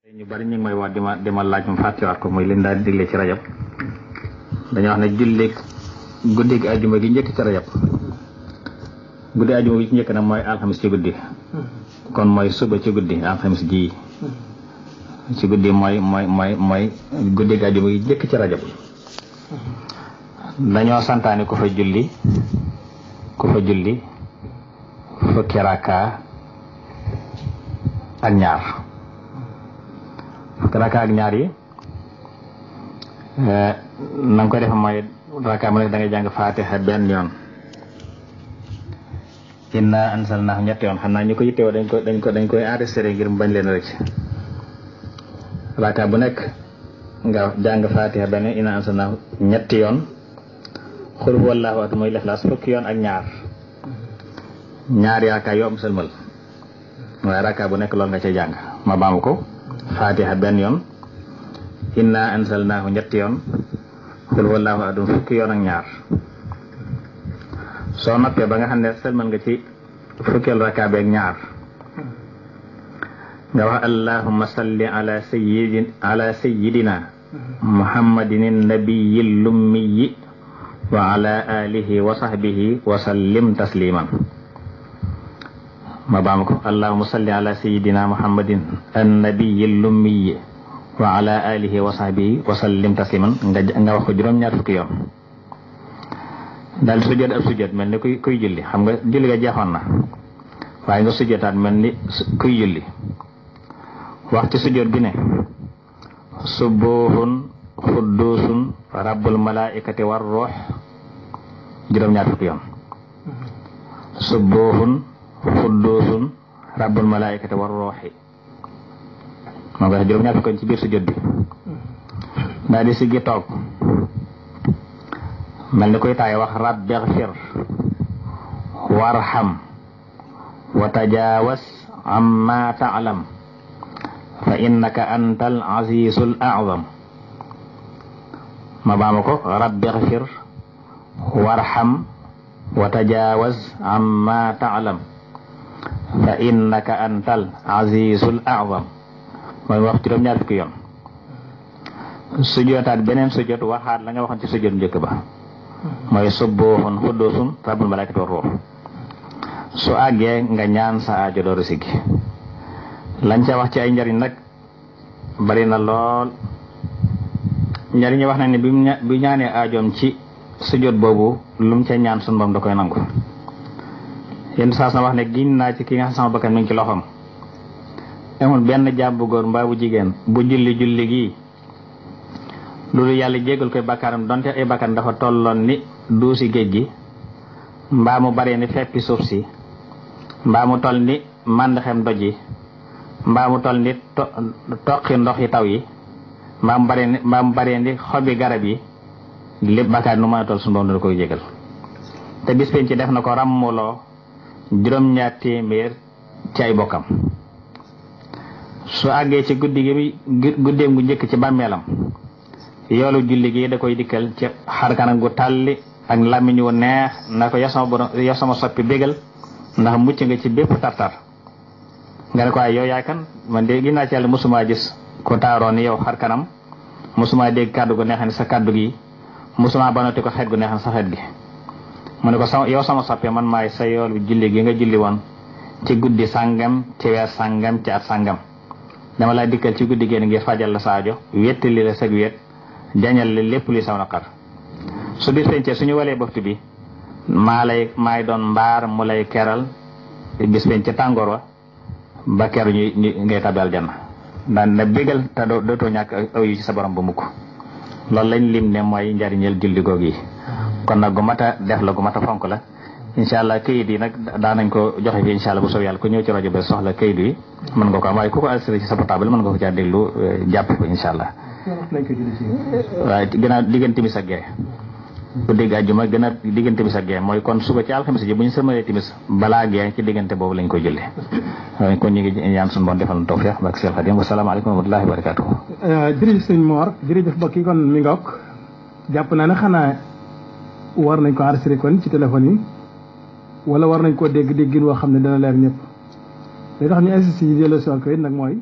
ñu bari ñu ngi may wax dima laaj mu fàttiwaat ko muy liñ daal di digle ci rajab dañoo wax ne julli guddi gi àjjuma gi njëkk ci rajab guddi àjjuma gi ci njëkk nag mooy alxamis ci guddi kon mooy suba ci guddi alxamis ji ci guddi mooy guddi gi àjjuma gi njëkk ci rajab dañoo santaane ku fa julli fukki rakka ak ñaar fukki rakka ak ñaar yi na nga koy def mooy rakka mu nekk da ngay jàng Fatiha benn yoon inna anzalnahu ñetti yoon xam naa ñu ko yittewoo dañ koy enregistré ngir bañ leen rëcc rakka bu nekk nga jàng Fatiha benn yoon inna anzalnahu ñetti yoon xul huwallahu ahad mooy Ixlaas fukki yoon ak ñaari rakka yoo am sëlmal waaye rakka bu nekk loolu nga cay jàng ma baamu ko Fatiha benn yoon inna anzalnahu ñetti yoon xul huwallahu ahad fukki yoon ak ñaar soo noppee ba nga xam ne sëlmal nga ci fukkeel rakka beeg ñaar nga wax allahumma salli ala sayyidina muhammadin nabiyil lummiyi wa ala alihi wa sahbihi wa sallim tasliman ma baam ko allahumma salli ala sayyidina muhammadin annabiyil lummiyi wa ala alihi wa sahbihi wa sallim tasliman nga wax ko juróom-ñaar fukki yoon daal di sujjóot ab sujjóot mel ni kuy julli xam nga julli ga jeexoon na waaye nga sujjóotaat mel ni kuy julli wax ci sujjóot bi ne subuhun xudduusun rabbul malaikati war ruux juróom-ñaar fukki yoon subuhun xudduusun rabbul malaikati war ruuxi moo nga juróom-ñaar fukki yoon ci biir sujjóot bi daal di siggi toog mel ni koy taay wax rabbi xfir warham wa tajaawaz amma ta'lam fa innaka antal azizul a'zam ma baama ko rabbi xfir warham wa tajaawaz amma ta'lam fa innaka antal azizul a'zam mooy wax juróom-ñaar fukki yoon sujjootaat beneen sujjoot waxaat la nga waxoon ci sujjoot njëkk ba mooy subuhun xudduusun rabbul malaikati war ruux su àggee nga ñaan sa aajo dooru siggi lañ ca wax ci ay njariñ nag bari na lool njariñ yi wax na ne bi ñaanee aajoom ci sujjóot boobu lum ca ñaan sun borom da koy nangu yenn saa na wax ne giñ naa ci ki nga xam sama bakkan mi ngi ci loxoom amul benn jaam bu góor mbaa bu jigéen bu julli gi loolu yàlla jéggal koy bakkaaram donte ay bakkan dafa tolloon ni duusi géej gi mbaa mu baree ni feppi suuf si mbaa mu toll ni màndaxem doj yi mbaa mu toll ni toqi ndox yi taw yi mbaa mu baree ni xobi garab yi lépp bakkaar nu mën a toll suñu borom dana koy jégal te bis penc ci def na ko ràmmuloo juróom-ñaar téeméer ci ay bokkam su àggee ci guddeem gu njëkk ci bàmmeelam yoolu julli gi da koy dikkal ci xarkanam gu tàlli ak làmmiñ wu neex na ko yow sama soppi bégal ndax mucc nga ci bépp tartar nga ne ko ay yow yaay kan man de ginnaaw ci yàlla mosuma gis ko taaroo ni yow xarkanam mosuma dégg kàddu gu neexan sa kàddu gi mosuma banoti ko xeet gu neexan sa xeet gi mu ne ko yow sama soppe man maay sa yoolu julli gi nga julli woon ci guddi sàngam ci weer sàngam ci at sàngam dama lay dikkal ci guddi génn ngir fajal la saajo wettali la sag wet jañal la lépp luy saw naqar su bis pencee suñu walee boftu bi maay doon mbaar mu lay keral bis penc tàngoor wa ba keru ñu ngay tabi aljanna daan na bégal te dootoo ñàkk aw yi ci sa borom ba mukk loolu lañ lim ne mooy njariñel julli goog yi kon nag gu mat a def la gu mat a fonk la incha allah kayit yi nag daanañ ko joxe fi incha allah bu soobee yàlla ku ñëw ci rajo bi soxla kayit yi mën nga ko am waaye ku ko assuré ci sa portable mën nga ko caa déglu jàpp ko incha allah waaye gën a diggante timis ak gee bu dégg àjjuma gën a diggante timis ak gee mooy kon suba ci alxamis ji bu ñu sëmalee timis balaa gee ci diggante boobu lañ koy julli kon ñu ngi ñaan suñu bon defal na tawfiq bak Seex Xadim wasalaamaaleykum wa rahmatullahi wa barakatuh jërëjëf sëñ Mor jërëjëf mbokk yi kon mi ngook jàpp naa ne xanaa war nañ ko enregistré kon ci téléphone yi wala war nañ koo dégg déggin woo xam ne dana leer ñëpp li tax ñu insisté yi delloo si waat ko it nag mooy